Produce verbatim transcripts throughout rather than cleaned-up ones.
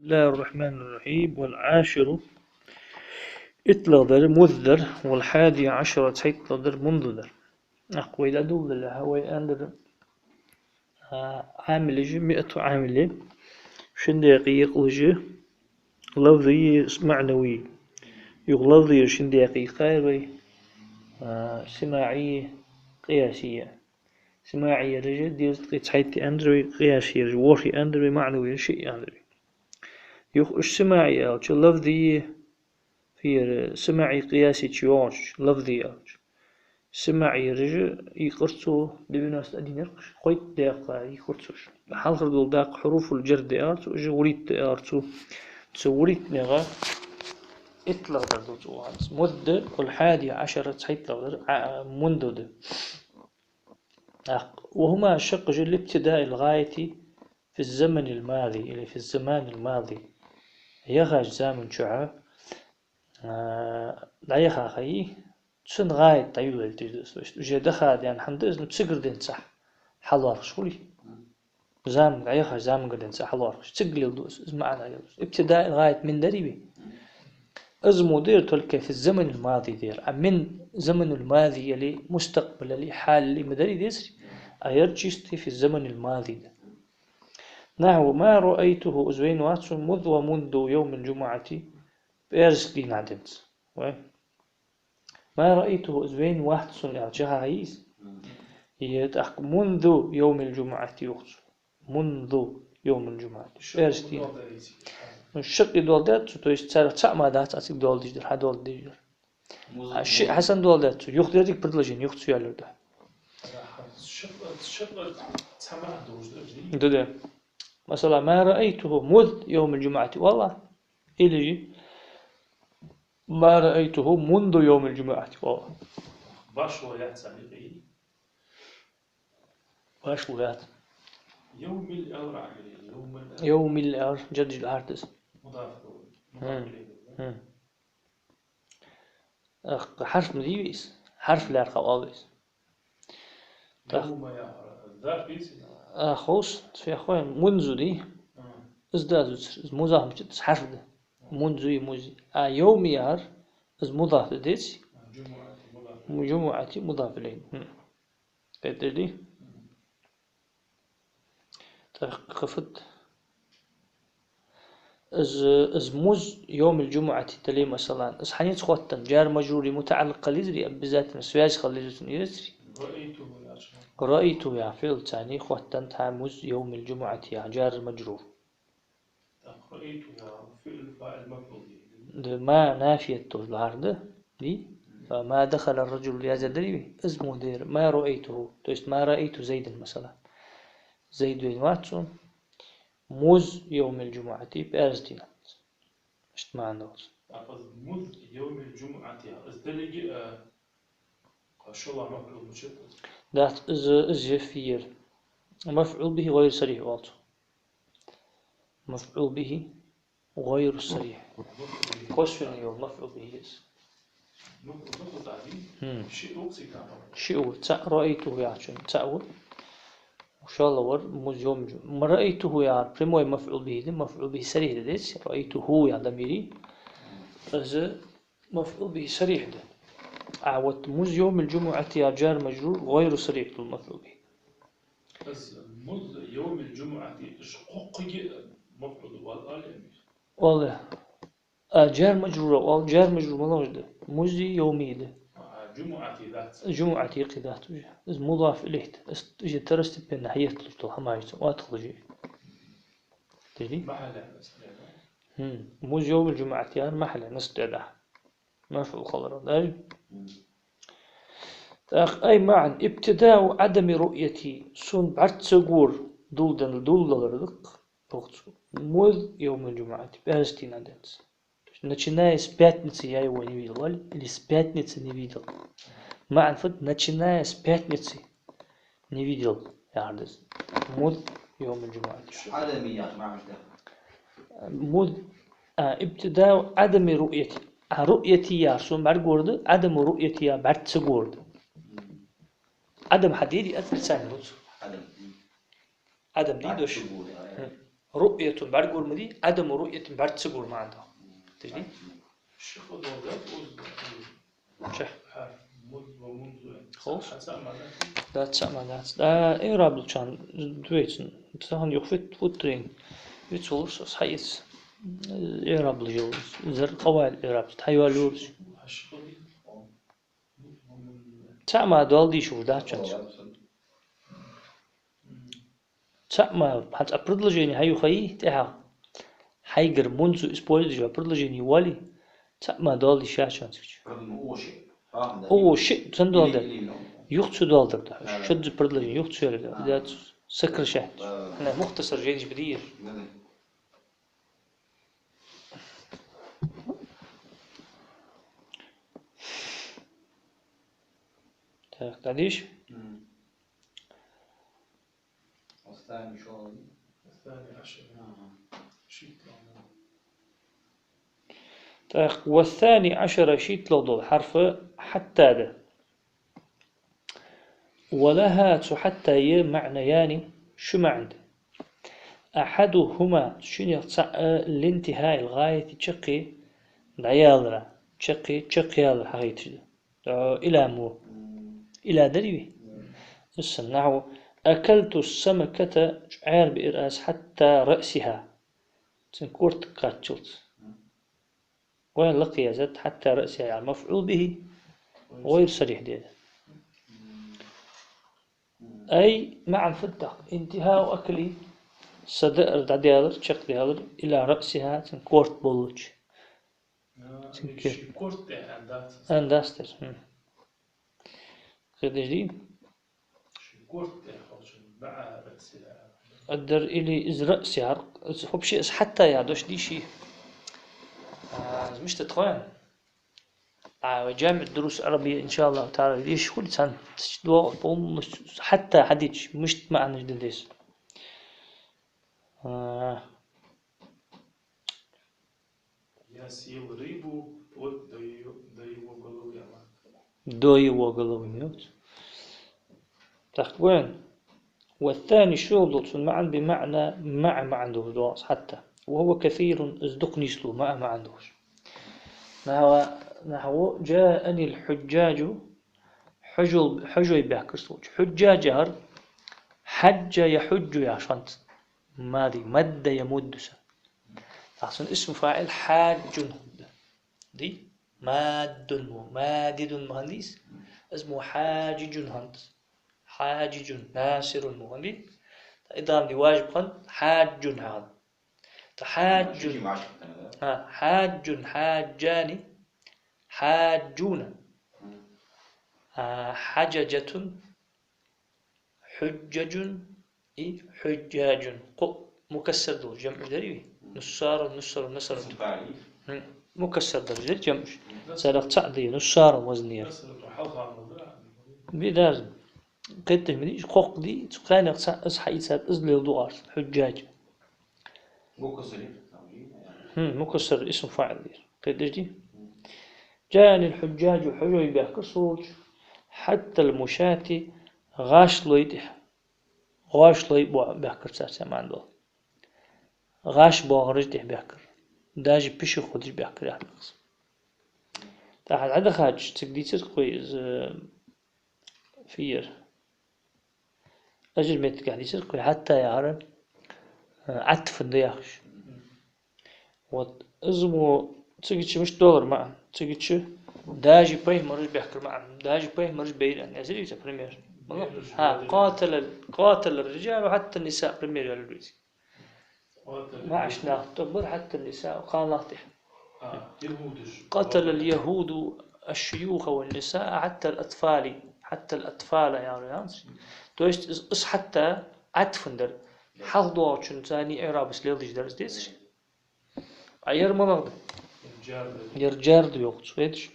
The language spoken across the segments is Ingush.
بسم الله الرحمن الرحيم. والعاشر, иттлагӀдар, муз дар, والحادي عشر, цхьайттлагӀдар, منذ дар. ТӀаккха вай дӀадоладеллехьа, вай аьннадар, а, Ӏамилаш, مائة عامل, шин даькъе екъалаш, лафзийи маӀнавийи. Юха лафзийяр шин даькъе йийкъаяр вай, а, симаӀийи къиясийи. СимаӀийяраш дезткъеи цхьайтта аьннадар вай, къиясийяраш ворхӀе аьннадар вай, маӀнавийяраш шиъ аьннадар вай. Юха уж симаӀий аьлча, лафзийи, фер, симаӀий, къиясий чу йоагӀача, лафзий аьлча, симаӀийяраш йийкъар цо, девяносто один яр-кх уж, кхойтта даькъа йийкъар цо уж. Хьалхара дола дакъа хьуруфул-джар да аьлар цо, уж вурийтта да аьлар цо. Цу вурийтта нагӀа иттлагӀдар да цо ваханца. Муз да, والحادي عشر, цхьайттлагӀдар, а, منذ да. ТӀаккха, وهما, шаккхе, لابتداء الغاية في الزمن الماضي или في الزمان الماضي. Яхача заман чухь, а, дӀаяха ха йий, цун гӀаят дӀайолаялийташ да из. То есть, уже даха даьнна хӀама да из, ну, цигара денз цхьа хьалоархӀаш хулий. Заман, дӀаяхача замангара денз цхьа хьалоархӀаш. Цига леладу из, из маӀан леладу из. ابتداء الغاية من дарий вай? Из мо дар только في الزمن الماضي дар. А من زمن الماضي или مستقبل или حال или ма дарий дезар. А яр чисто في الزمن الماضي да. نحو ما رأيته, из вайна вац сона, مذ ومنذ يوم الجمعة, пӀаьраска дийнахьа денз. Вай. ما رأيته, из вайна вац сона аьлча, хьахьийий из? Е тӀаккха منذ يوم الجمعة йоах цо. منذ يوم الجمعة. ПӀаьраска дийнахьа. Ну, шаккхе доаладаьд цо, то есть царех цаӀ мара дац, а цига доаладеш дар, хьадоаладеш дар. А шиъ хьасан доаладаьд цо, юха деррига предложени юха цо йоалаяьр да. Да, да. Масала, ما رأيته مذ يوم الجمعة оал. Или же ما رأيته منذ يوم الجمعة оал. Башхо яц ами къий? Башхо яц. يوم الأمر عملي، يوم الأمر. يوم الأمر, جر مجرور حرف. مضاف. مضاف إليه. Ах, хьарф ма дий вай из. Хьарф лаьрхӀа оал вай из. Ах. يوم يا ظرف يصير. Ах, хӀанз, фехой, منذ дий? Из да зуцар, из музаф мичад, из хьарф да. منذ и مذ. А يوم яхар, из музаф да деций? جمعة مضاف. جمعة مضاف إليه. Хм. Кхетадий? ТӀаккха фуд? Из, из منذ يوم الجمعة дале, масала, из хьанца хоттаденна, جار مجرور متعلق хила езарий, обязательно связь хила езарий цун, езарий? رأيته яхача. رأيته яха фиӀл цунца хоттаденна, منذ يوم الجمعة яха جار مجرور. Так, رأيته яха фиӀл, фаӀил, мафӀул бихӀи. Да, ما نافية долаш лахьар да, дий? Мгм. Ва ما دخل الرجل яза дарий вай? Из мо дар, ما رأيته, то есть ما رأيت زيدا, масала. Зайд вайна вац сона منذ يوم الجمعة, пӀаьраска дийнахьа денз. Иштта маӀан долаш. Так, из منذ يوم الجمعة яхар, из дале а, кхы шоллагӀа мафӀул мичад? Дац, из, из я фер. مفعول به غير صريح оал цох. مفعول به غير صريح. Косвенный йола мафӀул бихӀи я из. Ну, ну, куда они? Хм. Шиъ укх цигара. Шиъ ва, цаӀ رأيته яхачун, цаӀ ва. ШоллагӀвар منذ يوم الجمعة. رأيته яхар прямой мафӀул бихӀи да, мафӀул бихӀи сарихь да деций, رأيته яха дамир. Из мафӀул бихӀи сарихь да. А вот منذ يوم الجمعة яха جار مجرور غير صريح дола мафӀул бихӀи. Из منذ يوم الجمعة, из кхоккхеи мафӀул оал, оал, амир? Оал. А جار مجرور оал, جار مجرور малагӀаш да? منذ يوم да. А, جمعة дац. جمعة кхы дац уже. Из مضاف إليه да. Из уже второстепенни хьаетталуш дола хӀамаш цун отталуш я. Дели? محل نصب. Хм. منذ يوم الجمعة яхар محل نصب да. МафӀул хиларах даже. Мгм. Так, أي معنى ابتداء عدم رؤيتي, сона бӀарг ца гора доладенна, доладалар да-кх, йоах цо. منذ يوم الجمعة, пӀаьраска дийнахьа денз. То есть, начиная с пятницы я его не видел, или с пятницы не видел. МаӀан фуд, начиная с пятницы не видел яхар да из. منذ يوم الجمعة. Ӏадамий яхар маӀан да. منذ, а, ابتداء عدم رؤيتي. А رؤيتي яхар сона бӀарг гора да, عدم رؤيتي яхар бӀарг ца гора да. Ӏадам хьадийцад отрицание луц. Ӏадам. Ӏадам дий дош? Хм. رؤية бӀаргагур ма дий, عدم رؤية бӀарга ца гур маӀан да. Тижди? Ча. Ховш? Да, цхьа маӀан дац. Да, إعراب лучун дуйцун. Тахан юха фит-, футтарин. Вицволуш ас хьаэц. إعراب луш йолу. Зар къаваил إعراب. Хьайвал юрш. Цхьа маӀан дола дийшур дац чунца. Цхьа маӀан, хьан цхьа предложени хьайоьхий, тӀехьа хьайгара منذ используй йола предложени вале, цхьа маӀан дола дийша чунца. О, шиъ, цхьана дола дер. Юха цу дола дер да. Шозза предложени юха цу йолу да. Сокращать. Хьан мухтасар жайнаш бедийр. Так, дальше. Так, والثاني عشر шийтталагӀа дола хьарф حتى да. ولها цу حتى-й معنيان ши маӀан да. أحدهما шиннех цхьаъ لانتهاء الغاية чаккхе дӀаялар, чаккхе чакхъялар хьахайташ да. Ӏо, إلى мо. إلى дарий вай? Исса, نحو: أكلت السمكة чӀаьра биъир аз حتى رأسها цун кортах кхаччалц. Вайн лакхе язд حتى رأسها يعني مفعول به غير صريح деза. أي маӀан фуд тӀаккха: انتهاء أكلي са даар дӀадаьлар, чекхдаьлар إلى رأسها цун корта болчу. Цуьнан кер. Ан дастер. Хм. Хедаш дий? Аддар или из رأسها, из вообще из حتى яха дош дийши. А, из мишта тхоьн? А, вай جامع الدروس العربية, إن شاء الله تعالى, дийши хуьлу цхьаьна. Цу чу догӀу полностью حتى хьадича, мишта маӀанаш дан деза. А, Я съел рыбу вплоть до её, до его головы, амма. До его головы, нет? Так, вайн. والثاني шолгӀа долчун маӀан بمعنى مع маӀан долуш доагӀа حتى. وهو كثير из дукха нийслу مع маӀан долуш. نحو، نحو: جاءني الحجاج хьажол-, хьажой баьхкар сога. Хьужжаджа хӀара حج يحج яхаш хӀанз. Мади, مد يمد санна. ТӀаккха цун اسم فاعل حاج хӀунда. Ди? ماد мо, مادد мо хӀунда из? Из мо حاجج хӀунда. حاجج, ناصر мо хӀунда. ТӀаккха идгӀам де важиб хӀунда, حاج хӀунда. ТӀаккха حاج. А, حاج, حاجان, حاجون. А, حججة, حجج и حجاج. Кхо мукассар долу жамӀуш дарий вай? نصار, نصر, نصرة. Мгм. Мукассар долу жамӀуш. Царех цхьаъ дий, نصار вазнера. Бидар. Кхеташ ма дий, кхоккха дий, цу кхаьннех цхьаъ, из хьаийцад, из леладу аьлла, حجاج. Хм, мукассар اسم فاعل дийр. Кхеташ дий? جاءني الحجاج хьажой баьхкар сога, حتى المشاة гӀашлой тӀехь. ГӀашлой бо-, баьхкар цаьрца маӀан долу. ГӀаш богӀараш тӀехь баьхкар. Даже пешеходаш баьхкар яхар. ТӀаккха дӀадахача, цига дийцира кхуй из, фийр. Ажир меттигехь дийцира кхуй حتى яхар, э, عطف да яхаш. Вот, из мо цига чу мишта долар маӀан? Цига чу даже пайхамараш баьхкар маӀан. Даже пайхамараш байра, ясирий ца пример. Ха, قاتل, قاتل الرجال حتى النساء пример яьлла виц. МаӀаш нах тӀом бар حتى النساء, кхалнах тӀехь. قتل اليهود الشيوخ والنساء حتى الأطفال, حتى الأطفال яхар яц. То есть из, из حتى عطف дар. Хьалха доагӀачун царна إعرابаш леладеш дар из дезаш. А яр малагӀа да? Яр جار да йохуц, хеташ.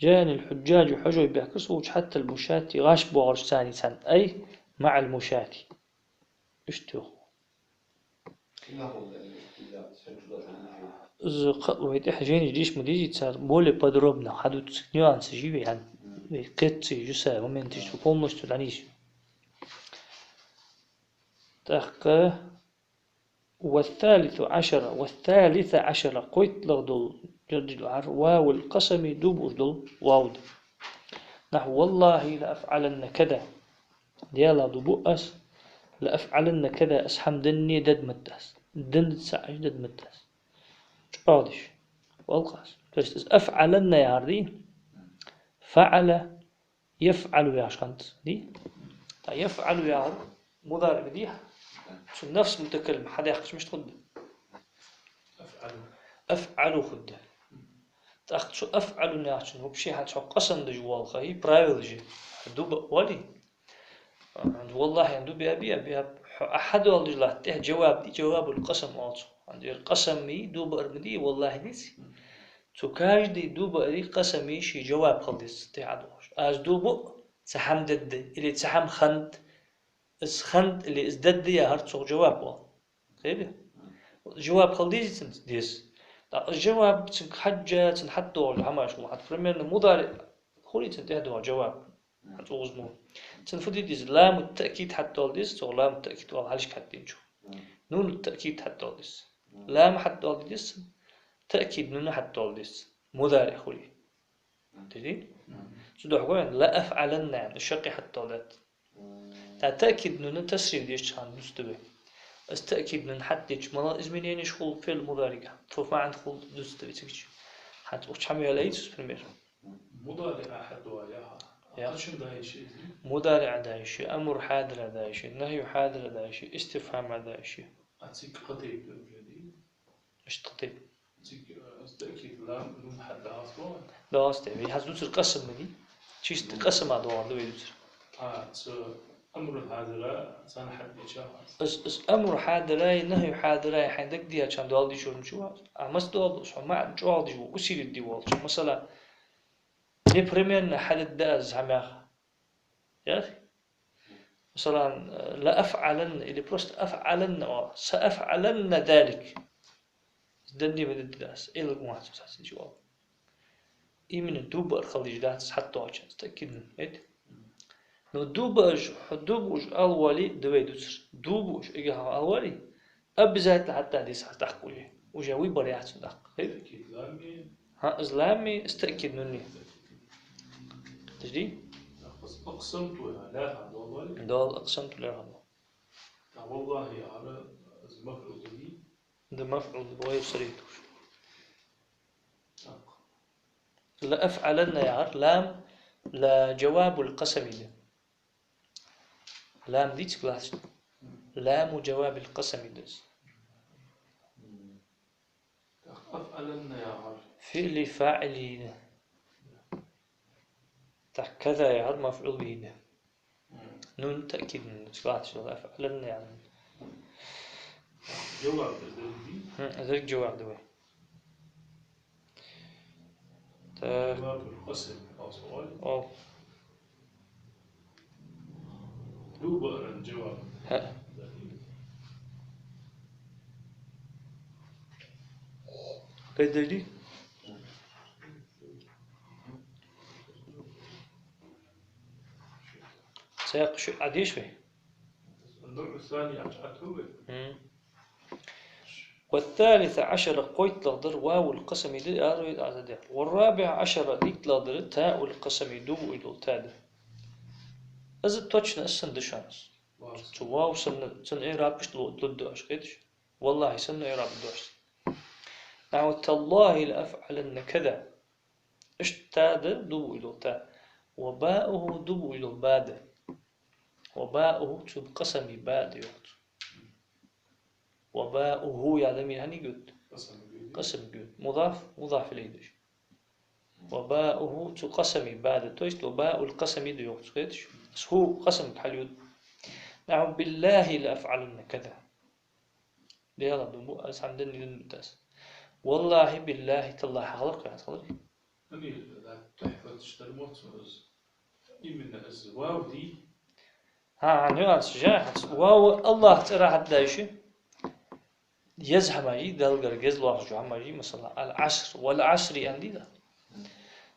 جاءني الحجاج хьажой баьхкар сога حتى المشاة гӀаш богӀараш царна цхьаьна, أي مع المشاة. Иштта йоху. Из кхаъ вай тӀехь жайнаш деш ма дезий цара, более подробно хьадуьтуш нюансаш йий вай хьан. Вай кхетчий жуса моменташ полностью дӀанийсу. ТӀаккха والثالث عشر، والثالث عشر, кхойтталагӀа дола, жардижла хьарф, واو القسم, дув буаш дола вав да. نحو: والله لأفعلن كذا. Даьлах дув буъ аз, لأفعلن كذا, аз хӀама данне дадматт аз. Данна ца Ӏеш дадматт аз. ЧӀоагӀдеш. Валкъас. То есть из أفعلن яхар дий? فعل يفعل яхаш хӀанз дий? ТӀаккха يفعل яхар мудариӀ ма дий? Цу нафс мутакаллим хьадаьккхача мишта хургда? أفعل. أفعل хургда. ТӀаккха цу أفعل яхачун вообще хӀанз хьо къасам деш воаллаш, и правила же. Дув буъ валий? ХӀанз والله аьнна дув биа, биа, биа, хьо а хьадоаладеш латта тӀехьа жаваб дий, جواب القسم оал цох. ХӀанз ер къасам ма йий, дув буар ма дий, والله деций? Цу каждый дув буари къасами ший жаваб хила деза тӀехьа дохаш. Аз дув буъ, цхьа хӀама дергда, или цхьа хӀама хиннад, из хиннад, или из дергда яхар цох жаваб оал. Кхетий? Жаваб хила дезий цун? Деза. ТӀаккха жаваб цунга хьежжа, цун хьатӀадоагӀаш хӀамаш хул. ХӀанз примерно мудариӀ хулий цун тӀехьа доагӀа жаваб? ХӀанз укхаза мо. Цун фу де деза? لام التأكيد хьатӀадоала деза, цох لام التأكيد оал хьалхашка хьатӀаденачох. نون التأكيد хьатӀадоала деза. لام хьатӀадоала деза цун. تأكيد نون хьатӀадоала деза цун. МудариӀ хуле. Дезий? Цудухьа гой, لأفعلن аьнна, шаккхе хьатӀадоаладаьд. ТӀаккха تأكيد نون تسريف деш хана дувцаргда вай. Из تأكيد نون хьатӀадеча, малагӀа измененеш хул фиӀл мудариӀа? Фу маӀан хул дувцаргда вай цига чу. ХӀанз укх чу хӀама яла яц из пример. МудариӀа хьатӀадоагӀа яхар. Я. Кхачан да йиш я из? МудариӀа да йиш я, амр хьадира да йиш я, нахью хьадира да йиш я, истифхӀама да йиш я. А цига кхы тайпа да уже, дий? Иштта кхы тайпа. Цига, э, تأكيد لام نون хьатӀадоагӀаш доагӀа? ДоагӀаш да. Вай хӀанз дувцар къасам ма дий? Чисто къасама доагӀар да вай дувцар. А, цу амр хьадира, царна хьатӀадеча. Из, из амр хьадира, нахью хьадира, хьайна дагадеачарна доаладе йиш йолаш ма ва. А маца доаладу из, хьо маӀан чӀоагӀдеш ва, усилить де воаллача. Масала, непременно хьадергда аз хӀама яха. Яхий? Масала, لأفعلن или просто أفعلن оал. سأفعلن ذلك. Данне ма дергда аз. Элга ма вац, масала, цу чу оал. Именно дув буар хила дезаш дац из хьатӀадоагӀача хана, تأكيد نون, хетий? Но дув буаш, хьо дув буаш ала воале, да вай дувцар. Дув буаш, эггара хьалха ала воале, обязательно хьатӀаде деза хьа тӀаккха уже. Уже выбор яц цун тӀаккха. Хетий? تأكيد لام. ХӀа, из лами, из تأكيد نون. Дажди? أقسمت я, لا хьадоагӀа. ДоагӀа, أقسمت لا хьадоагӀа. والله яхар, из مفعول به. Да مفعول به غير صريح да уж. Так. لأفعلن яхар, لام, لا جواب القسم да. Лам дий цига латташ? لام جواب القسم да из. Так, أفعلن яхар. فعل فاعل да. Так, كذا яхар مفعول به да. Нун таъкид, нун цига латташ да, أفعلن яхар. Жаваб да из, дий? Хм, из жаваб да вай. Так. جواب القسم, оал. О. Дув буаран жаваб. ХӀа. Кхетадий? Цхьаькха шиъ Ӏадеш вай? النوع الثاني Ӏа-, Ӏа тховра. Хм. والثالث عشر, кхойтталагӀдар, واو القسم да, яр вай дӀа а дер. والرابع عشر, дийтталагӀдар, تاء القسم, дув буаш дола та да. Из точно из санна да шоана. Цу вав санна, цун иӀраб иштта лу-, лургда оаш, кхеташ? والله санна иӀраб лургда оаш. نحو: تالله لأفعلن كذا. Иштта та да, дув буаш дола та. وباؤه, дув буаш дола ба да. وباؤه, цу къасама ба да йоах цо. وباؤه яха дамир хьанга ют? Къасамга ют. Къасамга ют. Мудаф, мудаф илайхӀи да уж. وباؤه, цу къасама ба да. То есть وباء القسم да йоах цо, кхеташ? Из хӀу къасамга хьалют. نحو: بالله لأفعلن كذا. Даьлах дув буъ, аз хӀама данне дадматт аз. والله بالله تالله хьахилар-кх, хьахилар. Амир, да, тухьфат иштта дар мо цо из. Именно из вав дий? ХӀа, хӀа, нюанс жа, хӀанз вав АллахӀа цӀерах хьатӀадайча, еза хӀама йий, Даллагара геза лоархӀаш йола хӀама йий, масала, العصر, والعصر аьнна дий Дала.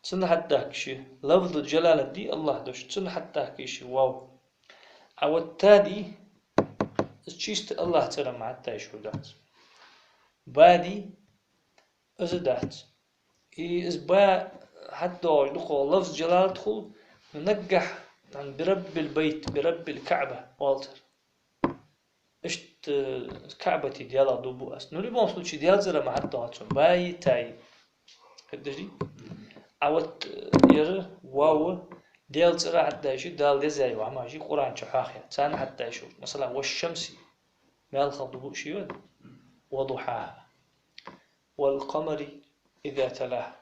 Цунна хьатӀадахка йиш я, лафзу жалала дий АллахӀа дош, цунна хьатӀадахка йиш я вав. А вот та дий, Чиста АллахӀа цӀерах ма хьатӀадайшар дац. Ба дий, из дац. И из ба хьатӀадоагӀаш дукха лафз джалалат хул, но наггахьа, хӀана, «برب البيت، برب الكعبة» оал цар. Иштта, э, КаӀбатий Даьлах дув буъ аз. Ну, в любом случае, Даьла цӀерах ма хьатӀадоагӀа цун. Баи, таи. Хеташ дий? А вот, э, ер вав Даьла цӀерах хьатӀадайший, Дала деза яь вахьа мажи Къуръан чу хьоахаяь. Царна хьатӀадайшар. Масала, «والشمس», маьлхах дув буъ ший йода. «وضحاها. والقمر إذا تلاها.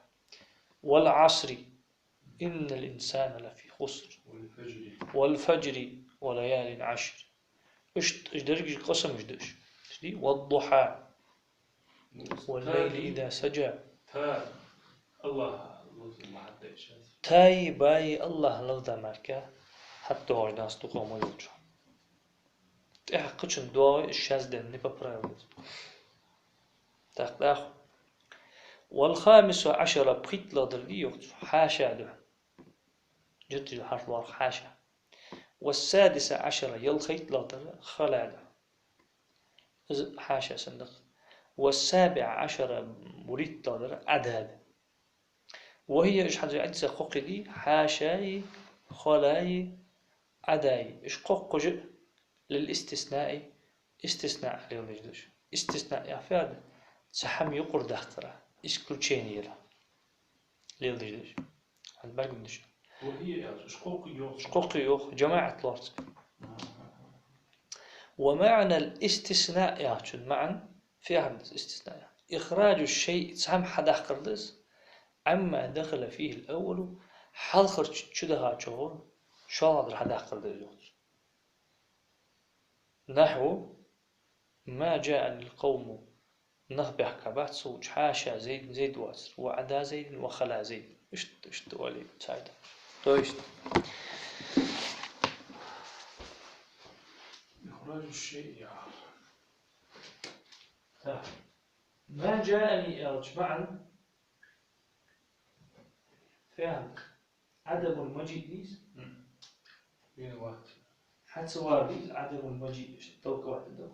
والعصر. إن الإنسان لفي خسر. والفجر. والفجر وليال عشر». Иштта, иштта дерригаш къасамаш да уж. Иштта дий? «والضحى. والليل إذا سجى». Та, АллахӀа лафзах ма хьатӀадайшар. Таи баи АллахӀа лафзах мара хьатӀадоагӀаш дац дукха ма йолча. ТӀехьа кхычун доагӀа из шаьзденна по правилам. ТӀаккха дӀахо. «والخامس عشر», пхийтталагӀдар дий йоах цо, «حاشا» да. Джаттижа хьарф лоархӀ, «حاشا». «والسادس عشر», ялхайтталагӀдар, «خلا» да. Из «حاشا» санна да. «والسابع عشر», вурийтталагӀдар, «عدا» да. «وهي», уж хӀанз вай Ӏадийца кхоккхе дий, «حاشا»и, «خلا»и, «عدا»и. Уж кхоккхе а للاستثناء, истиснаъ леладеш да уж. Истиснаъ яхар фу да? Цхьа хӀама юкъера даккхар, исключение яр. Леладеш да уж. ХӀанз бӀаргагуш да уж. «وهي» яхачун, уж кхоккхе йоах. Уж кхоккхе йоах, джамаӀат лоархӀ цо. ومعنى الاستثناء яхачун маӀан, фу яхар да из истиснаъ яхар? إخراج الشيء, цхьа хӀама хьадаккхар да из, عما دخل فيه الأول, хьалхарча чу дахачох шоллагӀдар хьадаккхар да из йоах цо. نحو: «ما جاءني القوم». Нах баьхка бац со волча, «حاشا زيد», Зайд вацар, «وعدا زيد وخلا زيد». Иштта, иштта оалий цар да. То есть, إخراج الشيء яхар. Так. «ما جاءني» аьлча маӀан фу яхар да? عدم المجيء дий из? Мм. Вина вац. Хьа ца вар дий из عدم المجيء, иштта толковать даь да.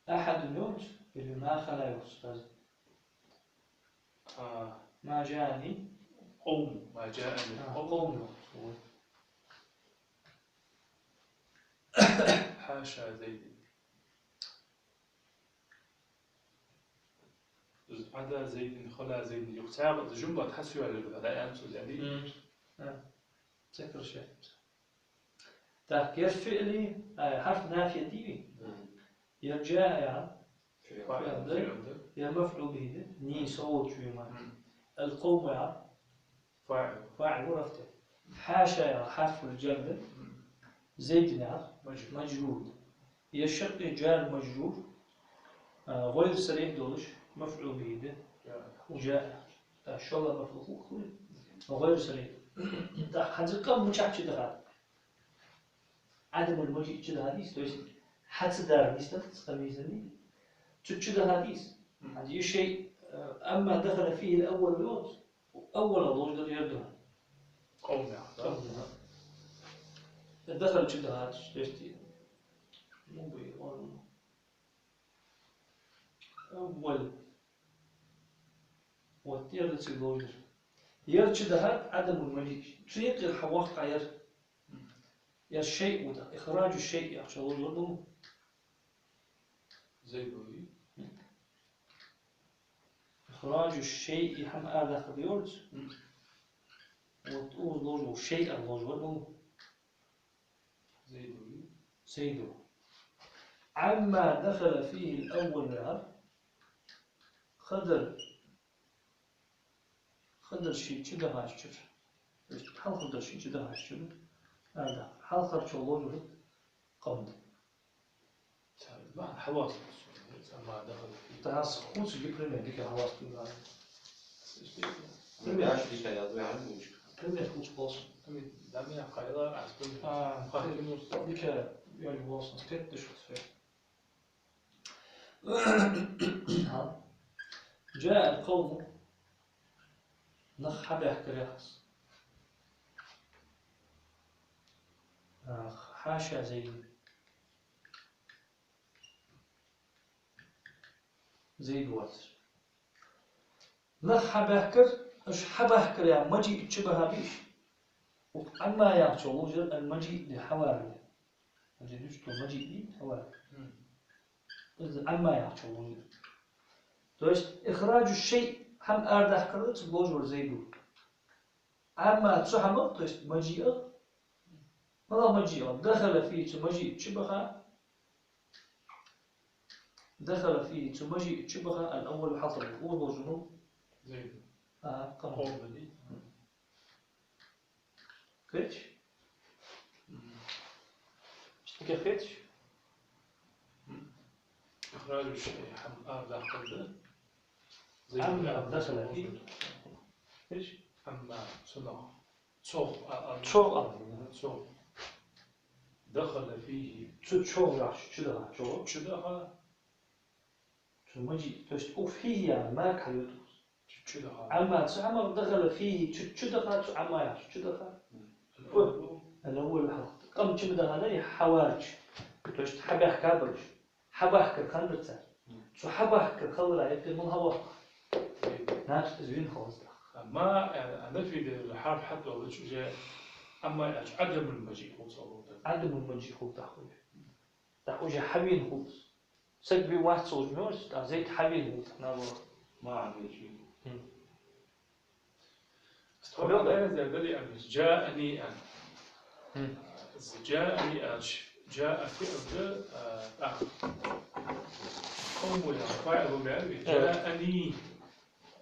أحد йоах цо, или ما خلا йоах цо, устаз? А. «ما جاءني». قوم. «ما جاءني». А, قوم. قوم йоах цо. «حاشا زيد». Из «عدا زيد وخلا زيد» юха цхьаькха из жумлат хьасояьлар, хьада аьнна цо зӀади. Мм. А. Ца кхераш. Так, ер фиӀли, а, хьарф нафи дий вай? Мм. Ер جاء яхар фиӀл да, фиӀл да. Ер مفعول به да, ни со волча вий мара. Мм. القوم яхар فاعل. فاعل ва рафӀ да. حاشا яхар حرف الجر да. Мм. زيد яхар مجرور. مجرور да. Ер шаккхе جار مجرور, а, غير صريح долаш, مفعول به да. جاء. وجاء. Так, шоллагӀа мафӀул хул, хул. غير صريح. Так, хӀанз къам мичахьа чудахад? عدم المجيء чудахад из, то есть хьа ца дар нийслу, цкъа нийсанний. Цу чудахад из. Мгм. ХӀанз ер шей, э, عما دخل فيه الأول йоах цо, أول лоархӀар ер да. قوم яхар, да? قوم яхар. دخل чудахад, то есть, ну, бу, он, أول. Вот, ер да цига лоархӀар. Ер чудахад عدم المجيء. Цу юкъера хьаваккха ер. Ер шей ва да. إخراج الشيء яхачох лоархӀар да. Зайд ва вий? إخراج الشيء хӀама арадаккхар да йоах цо. Мм. Вот укхаза лоархӀар, шей а лоархӀар да. Зайд ва вий? Зайд ва. عما دخل فيه الأول яхар. Хадара, хадара ший чудахача чура. То есть хьалхардар ший чудахача чура. Ада, хьалхарчох лоархӀар къам да. Цар бахьан хьалаца. عما دخل فيه. Тхьа аз хувцалга пример дика хьалаца. Пример. Пример хувцалга. Пример дам я хайла аз пример. А, дика, я не волос, тет дыш. جاء القوم. Нах хьабаьхкар яхаш. Ах, хьаша Зайд. Зайд воацар. Нах хьабаьхкар, уж хьабаьхкар яха мажиъ чубаха бийш. Укх Ӏамма яхачох лувш дар ал-мажиъ да хьавар да. Мажиъ да, что мажиъ да хьавар. Мгм. Из Ӏамма яхачох лувш дар. То есть, ихраджу шайъ, хӀама арадахкар да, цу лувш вар Зайд ва. Амма цу хӀамах, то есть мажиъах, мала мажиъах, дахала фийхӀи, цу мажиъ чубаха, дахала фийхӀи, цу мажиъ чубаха, ал-аввалу, хьалхара, укхаза лувш ва. Зайд. А, къам. Къом да. Кхеташ? Мгм. Иштта кхеташ? Мгм. Ихраджу шайъ, хӀама арадахкар да. Зайд. Амма дахала фийхӀи. Кхеташ? Амма цунах. Цох, а, а, цох, а. Цох. Дахала фийхӀи. Цу чу яхаш, чудаха, чу. Чудаха. Цу мажиъ, то есть укх фийхӀи яха мара кхы юту. Чу, чудаха. Амма цу хӀамах дахала фийхӀи, чу, чудаха, цу Ӏамма яхачох чудаха. Мгм. Фу? Ал-аввалу хьалха. Къам чу ма дахадий, хьаварча. То есть хьабаьхка бараш. Хьабаьхкар хиннадар цар. Мгм. Цу хьабаьхкар хилара юкъера мала хьавоаккх? Мгм. Значит, из вийна хилац тӀаккха. Амма, э, нафи да хьарф хьатӀадоалача уже, амма яхача, Ӏадамул-мажиъ хул цох. Ӏадамул-мажиъ хул тӀаккха уже. ТӀаккха уже хьавийна хул из. Саг вийна вац ца лувш ма вий, тӀаккха Зайд хьавийна хул тӀаккха, наоборот. Ма Ӏамма яхача. Мгм. Стхьо, хьо аьнна, дер дали амма, джаани аьнна. Мгм. Из джаани аьлча, джаа фиӀл да, а, тӀаккха. Къавму яха фаӀил ма яр вай, э, джаани.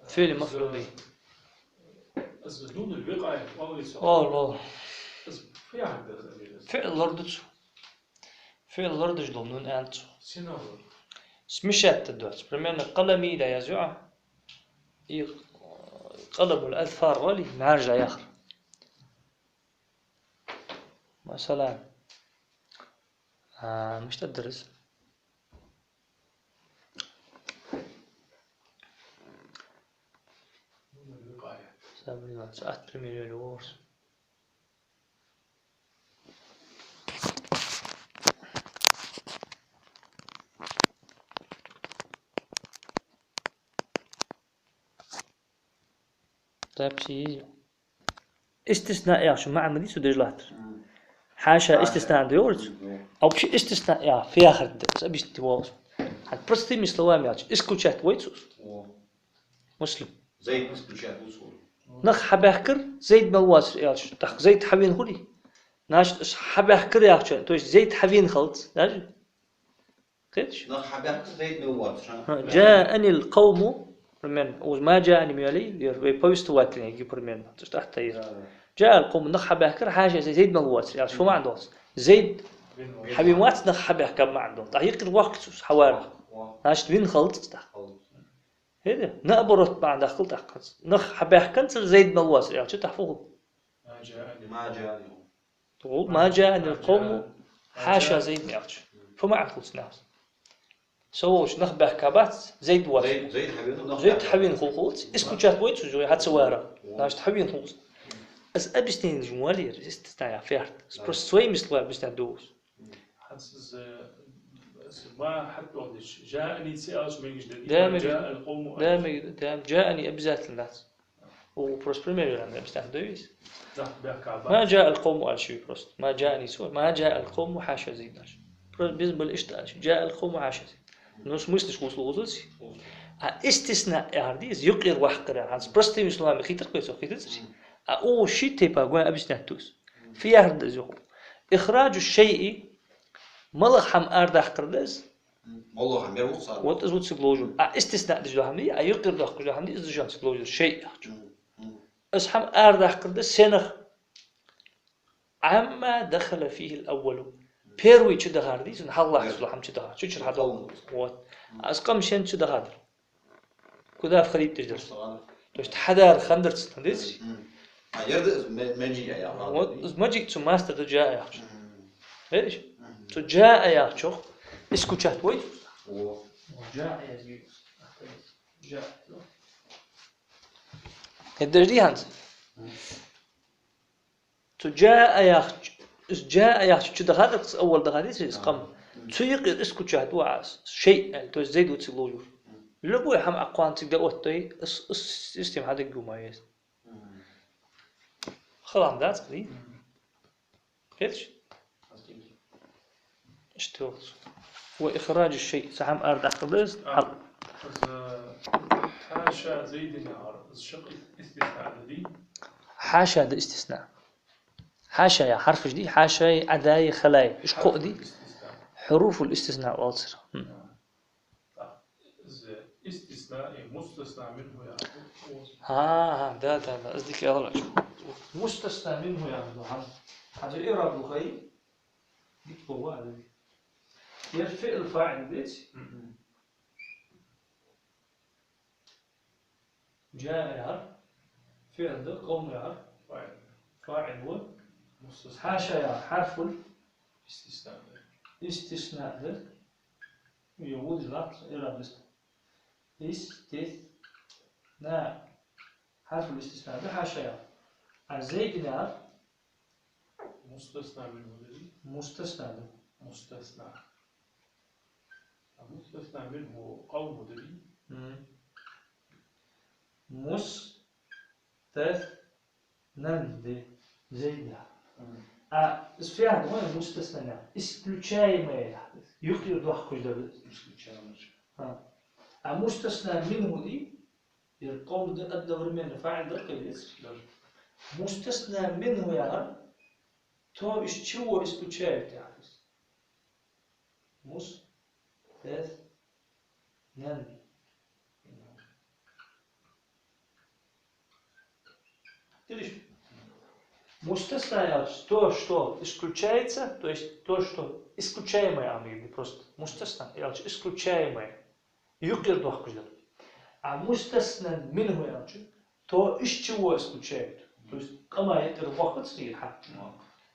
ФиӀл мафӀул бихӀи. Из нунул викъаят оал цох. Оал, оал. Из фу яхар да из, амма? ФиӀл лораду цо. ФиӀл лорадеш дола нун аьннад цо. Сенах лораду? Смешать даь доацаш. Примерно, къалами да язъю Ӏа. И къаламул-азфар оал, мӀаржа яхар. Масала, а, мишта дар из? Сабри, ца атта пример йолаш ворс. Тапси. Истисна яхачун маӀан ма дий цо деш латтар. Мгм. Хьаша, хьаша истисна да йоах цо. Мгм. А вообще истисна яхар фу яхар да, аз объяснить де воалл. ХӀанз простыми словами аьлча, исключать вай цо. О. Муслим. Зайд исключать вай цо. Нах хьабаьхкар, Зайд мел воацар аьлча, тӀаккха Зайд хьавийна хулий? Значит, уж хьабаьхкар яхача, то есть Зайд хьавийна хилац, даже? Кхеташ? Нах хьабаьхкар, Зайд мел воацар, хӀа? ХӀа, джаанил къавму, примерно, уж ма джаани ма йоаллий, ер вай повествовательный ги, примерно, то есть атта ер. Да, да. Джаал къавму, нах хьабаьхкар, хьаша Зайд мел воацар аьлча, фу маӀан долаш? Зайд хьавийна вац, нах хьабаьхкаб маӀан долаш. ТӀаккха юкъера воаккх цо, хьавар. Во. Значит, вийна хилац тӀаккха. Хилац. ХӀаьта, наоборот маӀан даккхал тӀаккха. Нах хьабаьхканзар Зайд мел воацар аьлча, тӀаккха фу хул? Ма джаани. Ма джаани. Тхо, ма джаанил къавму хьаша Зайд аьлча. Фу маӀан хул цун? Со волча нах баьхкабац, Зайд воацар. Зайд, Зайд хьавийна, нах баьхкабац. Зайд хьавийна хул, хул, исключать вай цо, хьа ца вар. Во. Значит, хьавийна хул. Аз объяснение деш ма валлий, истисна яхар фу яхар да. Аз просто своими словами объяснять ду аз. ХӀанз из, из ма хьатӀадоагӀаш, джаани ца аьлча мегаш да, да, мегаш да. Джаал къавму да, аьлча. Мегаш да, да, джаани обязательно дац. О, просто пример яхар, объяснять ду аз. Да, баьхкабац. Ма джаал къавму аьлча просто. Ма джаани цо, ма джаал къавму хьаша Зайд аьлча. Просто безам бале иштта аьлча. Джаал къавму хьаша Зайд. Ну, смыслаш хулаш лувш дац. А истисна яхар да из, юкъера воаккхар. ХӀанз простыми словами хийтар вай цо, хийтацарий? А о ши тайпара гой объяснять ду аз. Фу яхар да из юха? Ихраджу шайъи, малагӀа хӀама арадаккхар да из? Мала хӀама, мел вуц ара. Вот из ва цига лувш. А истисна деш дола хӀама да, а юкъера доаккхаш дола хӀама да, из да шоана цига лувш, шайъ яхачо. Мгм, мгм. Из хӀама арадаккхар да сенах? Амма дахала фийхӀил аввалу. Первый чудахар да из, хьалха латташ дола хӀама чудахар. Чу чура хьадоаккхар. Вот. Мгм. Из къам сенна чудахадар? Куда входить деш дар? То есть хьадар хиннадар цун, деций? Мгм. А ер да из ма-, мажиъ яхар. Вот, из мажиъ цун мастар да джаа яхача. Мгм. Видишь? Мгм. Цу джаа яхачох исключать вай цо. О. Джаа язъю. Джаа. Э, дажди хӀанз. Цу جاء яхача, из جاء яхача чу даха дакъ, из أول даха деций, из къам. Цу юкъера исключать ду Ӏа из. شيء аьле, то есть Зайд ва цига ловжур. Любой хӀама Ӏа кхоана цига да оттадой, из, из, из система хьадаггу ма еза. Хала хӀама дац, кхы дий? Кхеташ? Иштта йоах цо. وإخراج الشيء, цхьа хӀама арадаккха да из. А, хьал- из حاشا زيد яхар, из шаккхе истисна да дий? حاشا да истисна. حاشا яха хьарфаш дий, حاشا, عدا, خلا. Уж кхоъ дий? حروف الاستثناء оал царех. Хм. Из истисна и мустасна минхӀу яхар. ХӀа, хӀа, да, да, да, из дика аьлар Ӏа. Мустасна минхӀу яхар да хӀанз. Хьажал, иӀраб лу хьай. Дика бовла аьлар. Ер фиӀл фаӀил деций? Мгм. جاء яхар фиӀл да, قوم яхар фаӀил. ФаӀил ва. Мустасна. حاشا яхар хьарфул истисна да. Истисна да. Е вуд лакс, иӀраб лист. Истисна. Хьарфул истисна да حاشا яхар. А Зайд яхар مستثنى منه да дий? مستثنى да. مستثنى. А مستثنى منه قوم да дий? Мм. مستثنى да Зайд яхар. Мм. А из фу яхар да хой, مستثنى яхар? Исключаемое яхар. Юкъера доаккхаш дар. Исключаемое. ХӀа. А مستثنى منه дий? Ер قوم да одновременно фаӀил дар, кхы деций? Дар. مستثنى منه яхар, то из чего исключают яхар. مستثنى. Дилиш? مستثنى яхар то, что исключается, то есть то, что исключаемое, а не просто مستثنى, яхар исключаемое. Юкъера доаккхаш дар. А مستثنى منه яхача, то из чего исключают. То есть къаман юкъера боаккхаш дар хьа.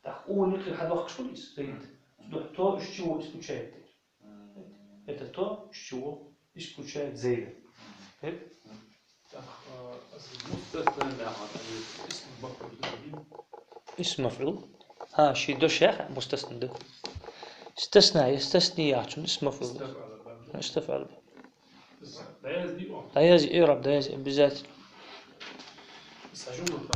Так, укхун юкъера хьадоаккхаш хул из, Зайд. Цудухьа то из чего исключают. Это то, из чего исключают Зайда. Так, э, مستثنى да хьа, اسم مفعول да дий? اسم مفعول. ХӀа, ший дош яха مستثنى да. استثنى, يستثني яхачун اسم مفعول да. استفعل да. استفعل. Да язде, о. Да язде, иӀраб да язде, обязательно. Сажун